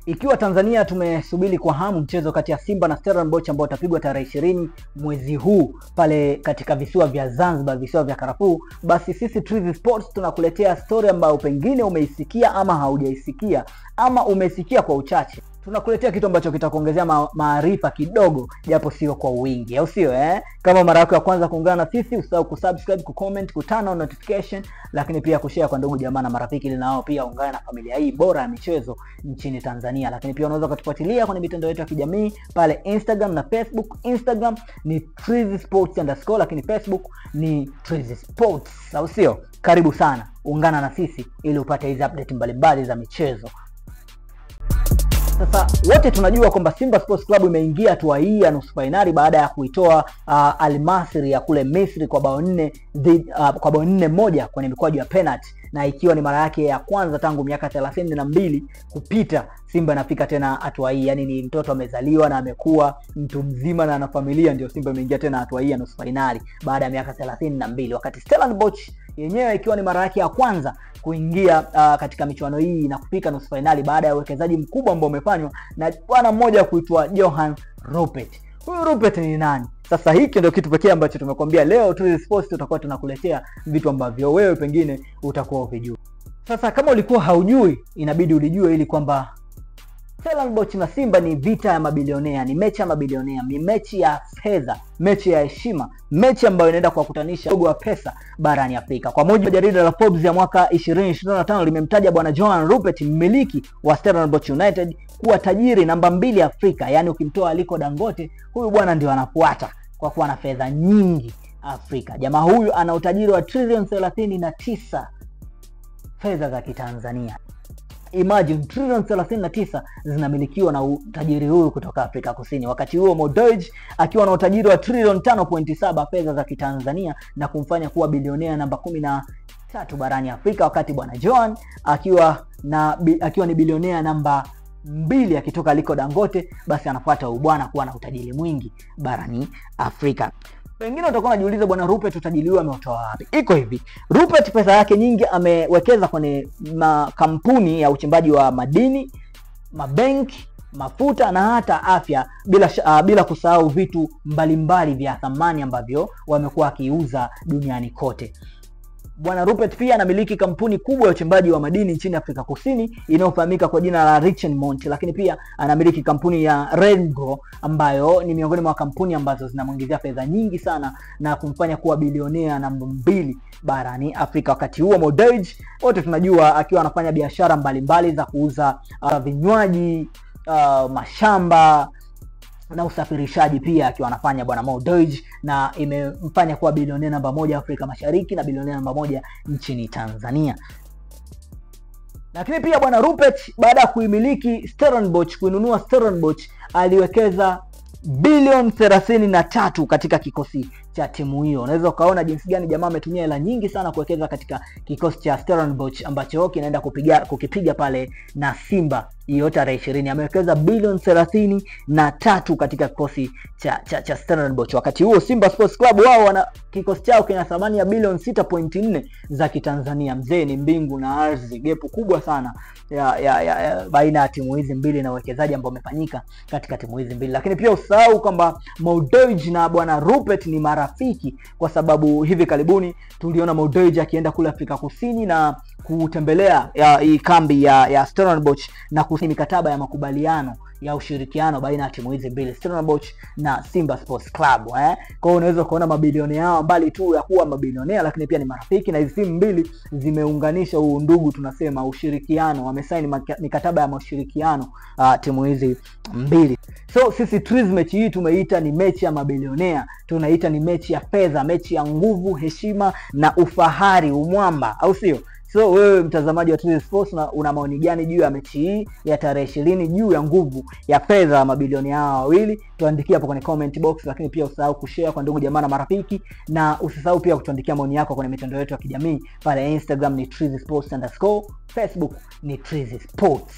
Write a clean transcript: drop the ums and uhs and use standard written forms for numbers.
Ikiwa Tanzania tumesubiri kwa hamu mchezo kati ya Simba na Stellenbosch ambao utapigwa tarehe 20 mwezi huu pale katika visiwa vya Zanzibar, visiwa vya Karafuu, basi sisi Trizi Sports tunakuletea story ambayo pengine umeisikia ama haujaisikia ama umesikia kwa uchache. Tunakuletea kitu ambacho kitakuongezea maarifa kidogo japo sio kwa wingi, au sio eh? Kama mara yako ya kwanza kuungana na sisi, usisahau kusubscribe, kucomment, kuturn on notification, lakini pia kushare kwa ndugu jamaa na marafiki ili nao pia ungane na familia hii bora ya michezo nchini Tanzania. Lakini pia unaweza kutufuatilia kwenye mitandao yetu ya kijamii pale Instagram na Facebook. Instagram ni Trizi Sports underscore, lakini Facebook ni Trizi Sports, au sio? Karibu sana, ungana na sisi ili upate hizi update mbalimbali za michezo. Sasa wote tunajua kwamba Simba Sports Club imeingia hatua hii ya nusu fainali baada ya kuitoa Al Masry ya kule Misri kwa bao 4-1 kwenye mikwaju ya penalty, na ikiwa ni mara yake ya kwanza tangu miaka 32 kupita Simba inafika tena hatua hii. Yani ni mtoto amezaliwa na amekuwa mtu mzima na ana familia, ndio Simba imeingia tena hatua hii ya nusu fainali baada ya miaka 32, wakati Stellenbosch yenyewe ikiwa ni mara yake ya kwanza kuingia katika michuano hii na kufika nusu fainali baada ya uwekezaji mkubwa ambao umefanywa na bwana mmoja kuitwa Johann Rupert. Huyu Rupert ni nani? Sasa hiki ndio kitu pekee ambacho tumekwambia leo Trizi Sports tutakuwa tunakuletea vitu ambavyo wewe pengine utakuwa huvijui. Sasa kama ulikuwa haujui, inabidi ulijue ili kwamba Stellenbosch na Simba ni vita ya mabilionea, ni mechi ya mabilionea, ni mechi ya fedha, mechi ya heshima, mechi ambayo inaenda kuwakutanisha dogo wa pesa barani Afrika. Kwa mujibu wa jarida la Forbes ya mwaka 2025 limemtaja bwana Johann Rupert, mmiliki wa Stellenbosch United, kuwa tajiri namba 2 Afrika. Yaani ukimtoa Aliko Dangote, huyu bwana ndio anafuata kwa kuwa na fedha nyingi Afrika. Jamaa huyu ana utajiri wa trilioni 39 fedha za Kitanzania. Imagine trilioni 39 zinamilikiwa na utajiri huyu kutoka Afrika Kusini. Wakati huo Mo Dewji akiwa na utajiri wa trilioni 5.7 fedha za Kitanzania na kumfanya kuwa bilionea namba 13 barani Afrika, wakati bwana Johann akiwa ni bilionea namba 2 akitoka Aliko Dangote, basi anafuata huyu bwana kuwa na utajiri mwingi barani Afrika. Pengine utakuwa unajiuliza bwana Rupert utajiri huyu ameutoa wapi? Iko hivi, Rupert pesa yake nyingi amewekeza kwenye makampuni ya uchimbaji wa madini, mabenki, mafuta na hata afya, bila kusahau vitu mbalimbali vya thamani ambavyo wamekuwa wakiuza duniani kote. Bwana Rupert pia anamiliki kampuni kubwa ya uchimbaji wa madini nchini Afrika Kusini inayofahamika kwa jina la Richemont, lakini pia anamiliki kampuni ya Rengo ambayo ni miongoni mwa kampuni ambazo zinamuingizia fedha nyingi sana na kumfanya kuwa bilionea namba 2 barani Afrika. Wakati huo Mo Dewji wote tunajua akiwa anafanya biashara mbalimbali za kuuza vinywaji, mashamba na usafirishaji pia akiwa anafanya bwana Mo Dewji, na imemfanya kuwa bilionea namba 1 Afrika Mashariki na bilionea namba 1 nchini Tanzania. Lakini pia bwana Rupert baada ya kuimiliki Stellenbosch, kuinunua Stellenbosch, aliwekeza bilioni 33 katika kikosi cha timu hiyo. Unaweza ukaona jinsi gani jamaa ametumia hela nyingi sana kuwekeza katika kikosi cha Stellenbosch ambacho kinaenda kukipiga pale na Simba hiyo tarehe 20. Amewekeza bilioni 33 katika kikosi cha Stellenbosch. Wakati huo Simba Sports Club wao wana kikosi chao kina thamani ya bilioni 6.4 za Kitanzania. Mzee, ni mbingu na ardhi, gepu kubwa sana ya baina ya timu hizi mbili na uwekezaji ambao umefanyika katika timu hizi mbili. Lakini pia usahau kwamba Mo Dewji na bwana Rupert ni marafiki, kwa sababu hivi karibuni tuliona Mo Dewji akienda kule Afrika Kusini na kutembelea hii kambi ya Stellenbosch na kusaini mikataba ya makubaliano ya ushirikiano baina ya timu hizi mbili, Stellenbosch na Simba Sports Club. Kwa hiyo unaweza kuona mabilionea hao mbali tu ya kuwa mabilionea, lakini pia ni marafiki, na hizi timu mbili zimeunganisha huu ndugu, tunasema ushirikiano. Wamesaini mikataba ya mashirikiano timu hizi mbili. So sisi Trizi mechi hii tumeita ni mechi ya mabilionea, tunaita ni mechi ya fedha, mechi ya nguvu, heshima na ufahari, umwamba, au sio? So wewe mtazamaji wa Trizi Sports una maoni gani juu ya mechi hii ya tarehe 20, juu ya nguvu ya fedha mabilioni hao wawili? Tuandikie hapo kwenye comment box, lakini pia usisahau kushare kwa ndugu jamaa na marafiki, na usisahau pia kutuandikia maoni yako kwenye mitandao yetu ya kijamii. Pale Instagram ni Trizi Sports underscore, Facebook ni Trizi Sports.